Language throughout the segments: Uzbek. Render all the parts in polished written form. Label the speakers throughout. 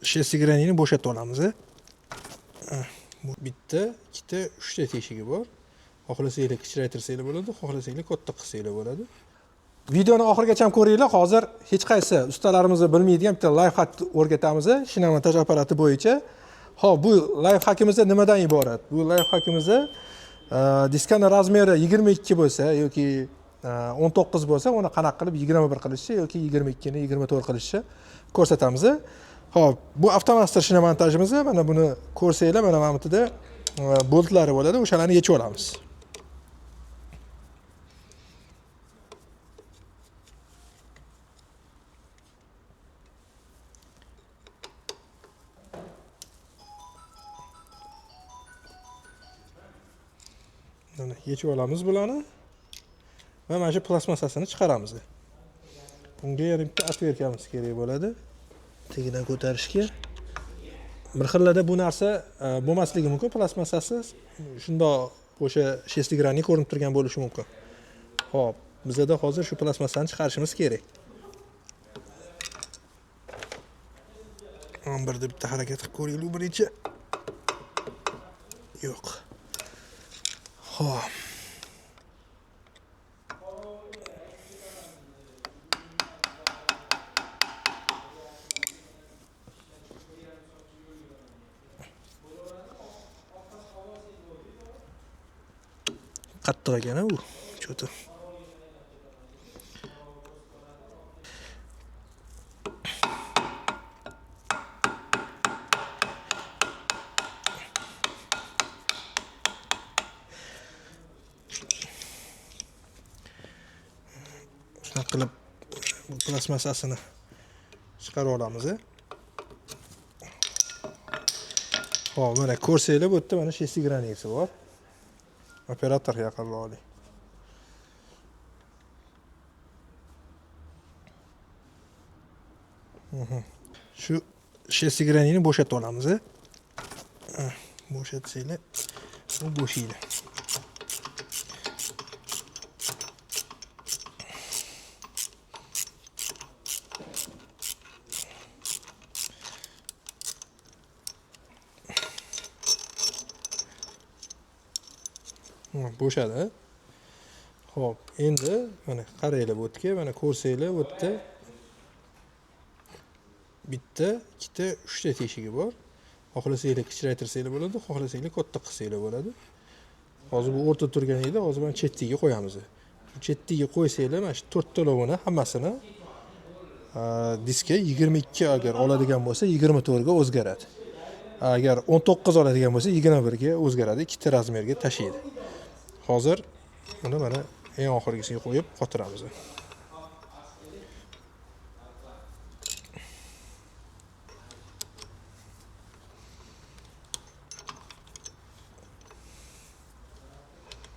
Speaker 1: Шестигранник ni bo'shatib olamiz. Bu bitta, ikkita, uchta teshigi bor. Xohlasanglar kichraytirsanglar bo'ladi, xohlasanglar katta qilsanglar bo'ladi. Videoni oxirigacha ko'ringlar. Hozir hech qaysi ustalarimiz bilmaydigan bitta lifehack o'rgatamiz shinamontaj apparati bo'yicha. Xo'p, bu lifehackimiz nimadan iborat? Bu lifehackimiz diskani razmeri 22 bo'lsa yoki 19 bo'lsa, uni qanaqa qilib 21 qilishni yoki 22 ni 24 qilishni ko'rsatamiz. Xo'p, bu avtomaster shinamontajimiz, mana buni ko'rsanglar, mana bu yerda boltlari bo'ladi, o'shalarni yechib olamiz. Mana yechib olamiz bularni va mana shu plastmassasini chiqaramiz. Bunga yana bitta otvertkamiz kerak bo'ladi. Tagidan ko'tarishga. Bir xillarda bu narsa bo'lmasligi mumkin, plastmassasiz shundoq o'sha шестигранник ko'rinib turgan bo'lishi mumkin. Xo'p, bizada hozir shu plastmassani chiqarishimiz kerak. 11da bitta harakat qilib ko'raylik birinchi. Yo'q. Xo'p. Qattiq ekan u, cho'ti. Shunaqa qilib bu plastmassasini chiqarib olamiz. Xo'p, mana ko'rsanglar, bu yerda mana шестигранник bor. Operator yaqinroq oling. Shu шестигранник ni bo'shatib olamiz. Bo'shatsanglar, bu bo'shaydi. Bo'shadi. Xo'p, endi mana qaranglar bu yerga, mana ko'rsanglar, bu yerda bitta, ikkita, uchta teshigi bor. Xohlasanglar kichraytirsanglar bo'ladi, xohlasanglar katta qilsanglar bo'ladi. Hozir bu o'rtada turgan edi, hozir mana chettiga qo'yamiz. Bu chettiga qo'ysanglar, mana shu to'rttalovini hammasini diska 22 agar oladigan bo'lsa, 24 ga o'zgaradi. Agar 19 oladigan bo'lsa, 21 ga o'zgaradi, ikkita razmerga tashiydi. Hozir buni mana eng oxirgisiga qo'yib qotiramiz.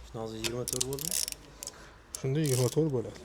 Speaker 2: Shunda hozir 24 bo'ldimi?
Speaker 1: Shunda 24 bo'ladi.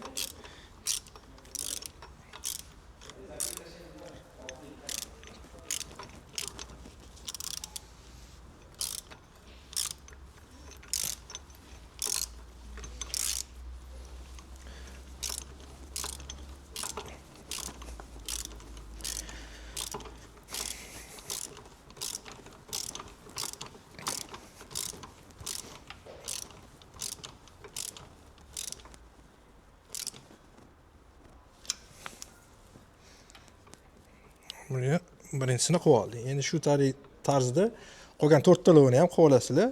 Speaker 1: Buni birinchisini qilib oldik. Endi shu tarzda qolgan to'rttalovini ham qilib olasizlar.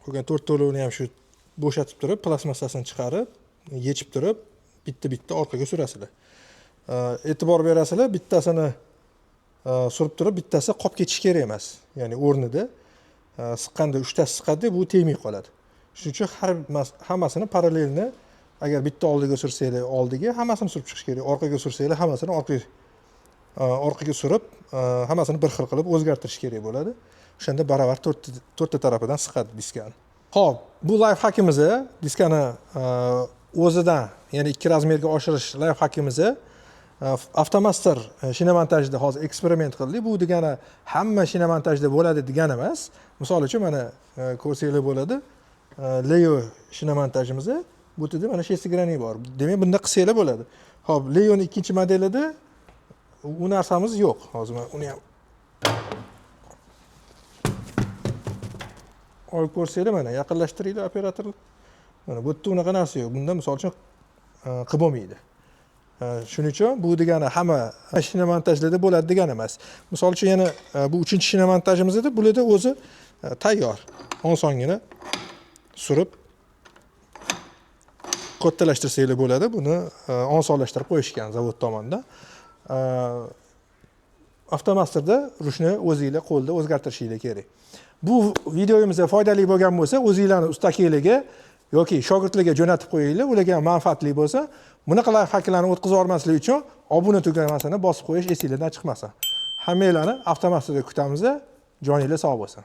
Speaker 1: Qolgan to'rttalovini ham shu bo'shatib turib, plastmassasini chiqarib, yechib turib, bitta-bitta orqaga surasizlar. E'tibor berasizlar, bittasini surib turib, bittasi qolib ketishi kerak emas. Ya'ni o'rnida siqqanda uchtasi siqadi, bu tegmay qoladi. Shuning uchun hammasini parallelni agar bitta oldiga sursanglar oldiga, hammasini surib chiqish kerak. Orqaga sursanglar hammasini orqaga surib, hammasini bir xil qilib o'zgartirish kerak bo'ladi. O'shanda baravar to'rtta tarafidan siqadi diskani. Xo'p, bu lifehackimiz diskani o'zidan, ya'ni 2 razmerga oshirish lifehackimiz avtomaster shinamontajda hozir eksperiment qildik. Bu degani hamma shinamontajda bo'ladi degani emas. Misol uchun mana ko'rsanglar bo'ladi. Leo shinamontajimiz bu yerda mana шестигранник bor. Demak, bunda qilsanglar bo'ladi. Xo'p, Leon ikkinchi modelida u narsamiz yo'q. Hozir men uni ham olib ko'rsanglar, mana yaqinlashtiringlar operator. Mana bu yerda unaqa narsa yo'q. Bunda misol uchun qilib bo'lmaydi. Shuning uchun bu degani hamma shinamontajlarda bo'ladi degani emas. Misol uchun yana bu uchinchi shinamontajimiz edi. Bularda o'zi tayyor. Osongina surib kattalashtirsanglar bo'ladi. Buni osonlashtirib qo'yishgan zavod tomonidan. Avtomasterda ruchni o'zinglar qo'lda o'zgartirishinglar kerak. Bu videomiz foydali bo'lgan bo'lsa, o'zinglarning ustakiylarga yoki shogirdlarga jo'natib qo'yinglar, ularga ham manfaatli bo'lsa, bunaqa layfhaklarni o'tkazib yubormaslik uchun obuna tugmasini bosib qo'yish esingizdan chiqmasin. Hammanglarni avtomasterda kutamiz. Joninglar sog' bo'lsin.